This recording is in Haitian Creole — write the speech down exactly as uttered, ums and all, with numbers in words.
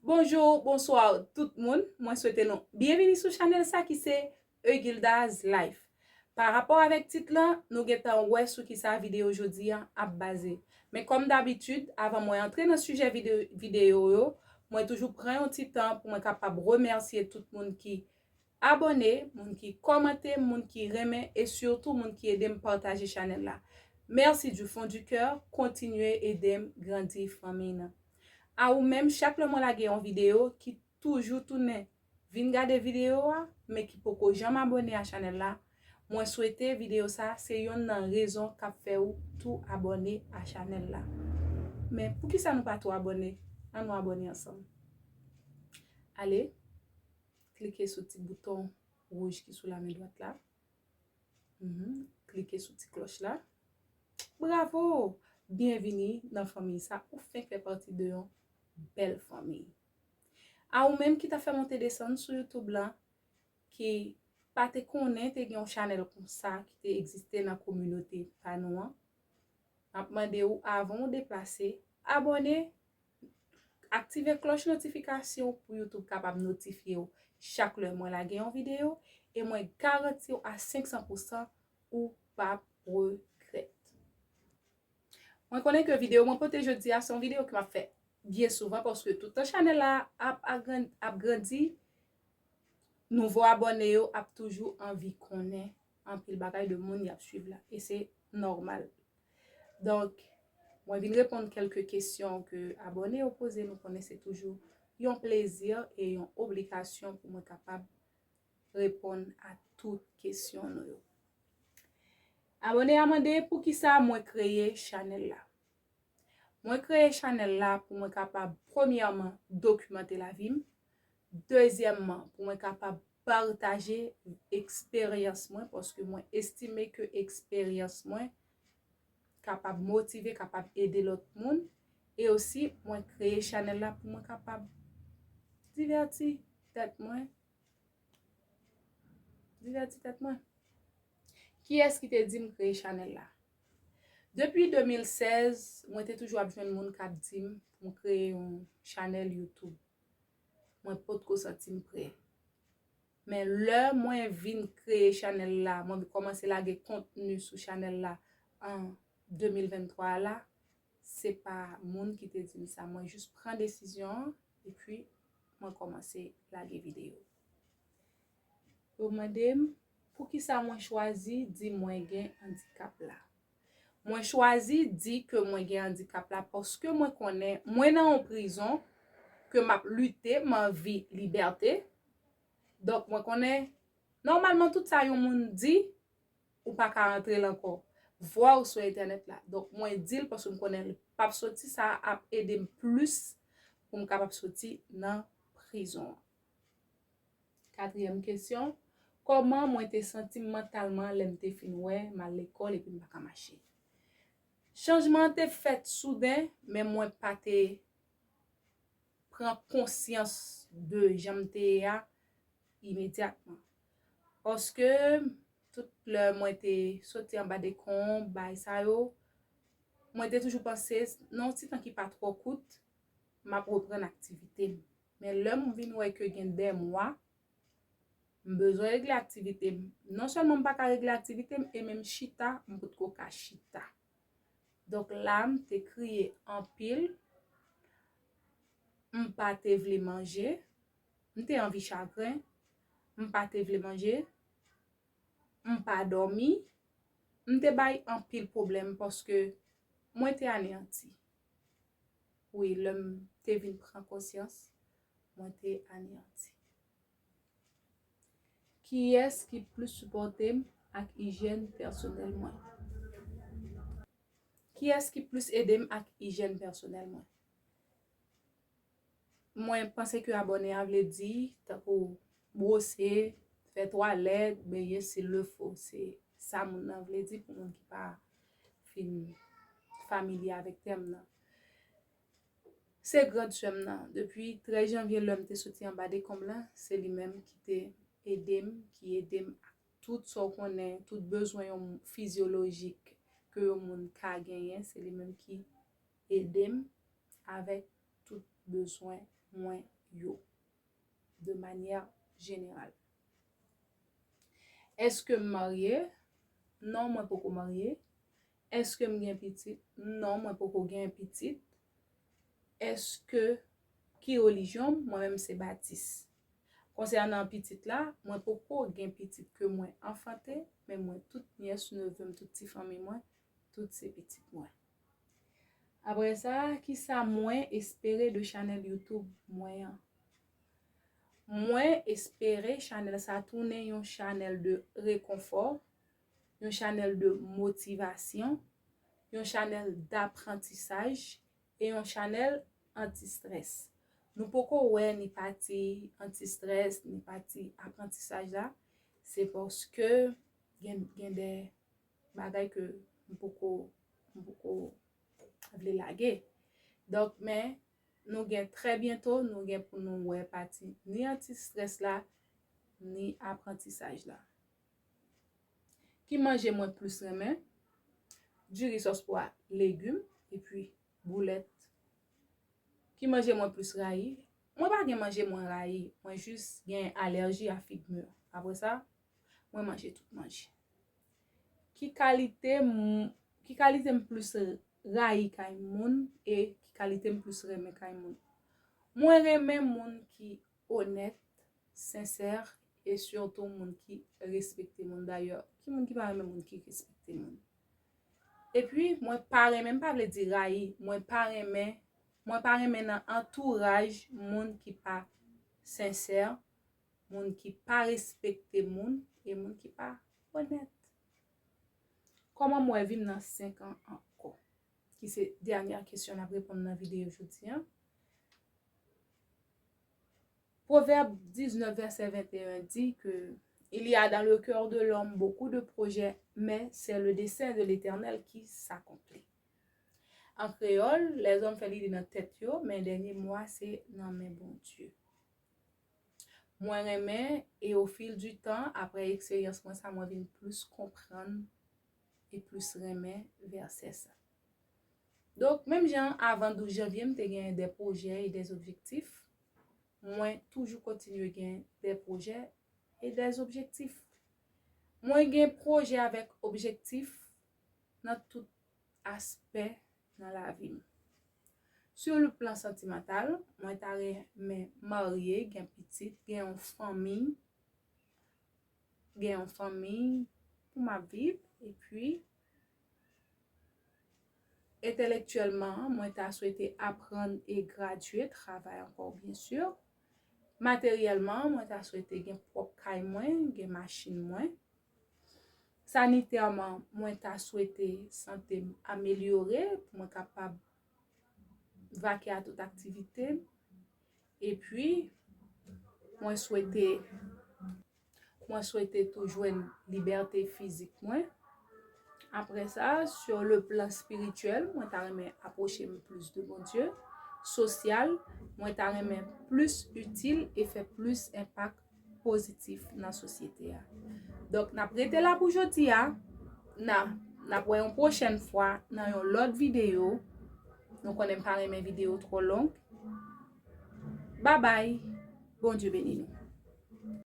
Bonjou, bonswa tout moun. Mwen swete nou byenvini sou chanèl sa ki se Eugilda's Life. Pa rapò avèk tit lan, nou gentan wè sou kisa videyo jodi a ap baze. Men kòm dabitid, avan mwen antre nan sijè vide-, videyo yo, mwen toujou pran yon ti tan pou mwen kapab remèsye tout moun ki abòne, moun ki kòmante, moun ki renmen e sitou moun ki ede m pataje chanèl la. Mèsi du fond du cœur, kontinye ede m grandi fanmi nan. A ou menm, chak lè mwen lage yon videyo ki toujou tounen vin gade videyo a, men ki poko janm abòne a chanèl la, mwen swete videyo sa se yonn nan rezon k ap fè ou tou abòne a chanèl la. Men poukisa nou pa tou abòne? An nou abòne ansanm. Ale, klike sou ti bouton wouj ki sou lamen dwat la. Mhm. Klike sou ti klòch la. Bravo! Byenvini nan fanmi sa. Ou fenk fè pati de yon bèl fanmi. A ou menm ki ta fè monte desann sou YouTube la, ki pa te konnen te gen yon chanèl konsa ki te egziste nan kominote pa nou an, m ap mande ou, avan ou deplase, abòne, aktive klòch notifikasyon pou YouTube kapab notifye w chak lè mwen lage yon videyo, e mwen garanti w a senk san pousan ou p ap regrèt. Mwen konnen ke videyo mwen pote jodi a se yon videyo ke m ap fè byen souvan, paske toutan chanèl la ap, ap gran-, ap grandi, nouvo abòne yo ap toujou anvi konnen anpil bagay de moun y ap swiv la. E se nòmal. Donk, mwen vin reponn kèlke kesyon ke abòne yo poze. Nou konnen se toujou yon plezi e yon obligasyon pou mwen kapab reponn a tout kesyon nou yo. Abòne a mande poukisa mwen kreye chanèl la. Mwen kreye chanèl la pou mwen kapab, premyèman, dokimante lavi m. Dezyèmman, pou mwen kapab pataje eksperyans mwen, paske mwen estime ke eksperyans mwen kapab motive, kapab ede lòt moun. E osi, mwen kreye chanèl la pou mwen kapab divèti tèt mwen. Divèti tèt mwen. Kiyès ki te di m kreye chanèl la? Depi de mil sèz, mwen te toujou ap jwenn moun k ap di m pou m kreye yon chanèl YouTube. Mwen potko santi m prè. Men lè mwen vin kreye chanèl la, mwen kòmanse lage kontni sou chanèl la an de mil venntwa la, se pa moun ki te di m sa. Mwen jis pran desizyon an, epi mwen kòmanse lage videyo. Yo mande m, poukisa mwen chwazi di mwen gen andikap la? Mwen chwazi di ke mwen gen andikap la paske mwen konnen mwen nan yon prizon ke m ap lite, m anvi libète. Donk, mwen konnen, nòmalman, tout sa yon moun di, ou pa ka antre l ankò. Vwa w sou entènèt la. Donk, mwen di l paske m konnen l p ap soti, sa ap ede m plis pou m kapab soti nan prizon an. Katriyèm kesyon, kòman mwen te santi m mantalman lè m te fin wè m al lekòl epi m pa ka mache? Chanjman an te fèt souden, men mwen pa te pran konsyans de jan m te ye a imedyatman. Paske tout lè mwen te soti anba dekonb, bagay sa yo, mwen te toujou panse, nan yon ti tan ki pa twò kout, m ap reprann aktivite m. Men lè m vin wè ke gen de mwa, m bezwen regle aktivite m. Non sèlman m pa ka regle aktivite m, e menm chita, m potko ka chita. Donk la, m te kriye anpil. M pa te vle manje. M te anvi chagren. M pa te vle manje. M pa dòmi. M te bay anpil pwoblèm paske mwen te aneyanti. Wi, lè m te vin pran konsyans, mwen te aneyanti. Kiyès ki plis sipòte m ak ijyèn pèsonèl mwen? Kiyès ki plis ede m ak ijyèn pèsonèl mwen? Mwen panse ke abòne a vle di, tankou bwose, fè twalèt, benyen s'il le faut. Se sa moun nan vle di pou moun ki pa fin familye avèk tèm nan. Se grand sè m nan. Depi trèz janvye, lè m te soti anba dekonb lan, se li menm ki te ede m, ki ede m ak tout sa w konnen, tout bezwen yon fizyolojik ke yon moun ka genyen, se li menm ki ede m avèk tout bezwen mwen yo, de manyè jeneral. Èske m marye? Non, mwen poko marye. Èske m gen pitit? Non, mwen poko gen pitit. Èske, ki relijyon m? Mwen menm se batis. Konsènan pitit la, mwen poko gen pitit ke mwen anfante, men mwen tout nyès, neve m, tout ti fanmi mwen, tout se pitit mwen. Apre sa, kisa mwen espere de chanèl YouTube mwen an? Mwen espere chanèl sa tounen yon chanèl de rekonfò, yon chanèl de motivasyon, yon chanèl daprantisaj e yon chanèl anti-strès. Nou poko wè ni pati anti-strès, ni pati aprantisaj la. Se paske gen, gen de bagay ke m poko, m poko vle lage. Donk, men, nou gen trè byento, nou gen pou nou wè pati ni anti-strès la, ni aprantisaj la. Ki manje mwen plis renmen? Diri sòs pwa, legim, epi boulèt. Ki manje mwen plis rayi? Mwen pa gen manje mwen rayi, mwen jis gen alèji a fig mur. Apre sa, mwen manje tout manje. Ki kalite m, ki kalite m plis rayi kay moun e ki kalite m plis renmen kay moun? Mwen renmen moun ki onèt, sensè, e sitou moun ki respekte moun. Dayè, ki moun ki pa renmen moun ki respekte moun? Epi, mwen pa renmen, m pa vle di rayi, mwen pa renmen, mwen pa renmen nan antouraj moun ki pa sensè, moun ki pa respekte moun, e moun ki pa onèt. Kòman m wè vi m nan senk an ankò? Ki se dènyè kesyon n ap reponn nan videyo jodi a. Pwovèb diznèf, vèsè venteyen di ke il y a dans le cœur de l'homme beaucoup de projets, mais c'est le dessein de l'Éternel qui s'accomplit. An kreyòl, lèzòm fè lide nan tèt yo, men dènye mo a se nan men Bondye. Mwen renmen, e au fil du temps, apre eksperyans mwen sa, mwen vin plis konprann e plis renmen vèsè sa. Donk, menm jan avan douz janvye, m te gen de pwojè e de objektif, mwen toujou kontinye gen de pwojè e de objektif. Mwen gen pwojè avèk objektif nan tout aspè nan lavi m. Sur le plan sentimental, mwen ta renmen marye, gen pitit, gen yon fanmi, gen yon fanmi pou m ap viv, epi entelektyèlman, mwen ta swete aprann e gradye, travay ankò, byen si. Materyèlman, mwen ta swete gen pwòp kay mwen, gen machin mwen. Sanitèman, mwen ta swete sante m amelyore pou mwen kapab vake a tout aktivite m. Epi, mwen swete, mwen swete tou jwenn libète fizik mwen. Apre sa, sur le plan spirituel, mwen ta renmen apwoche m plis de Bondye. Sosyal, mwen ta renmen plis itil e fè plis enpak pozitif nan sosyete a. Donk, n ap rete la pou jodi a. N a, n ap wè yon pwochèn fwa nan yon lòt videyo. Nou konnen m pa renmen videyo twò long. Babay. Bondye beni nou.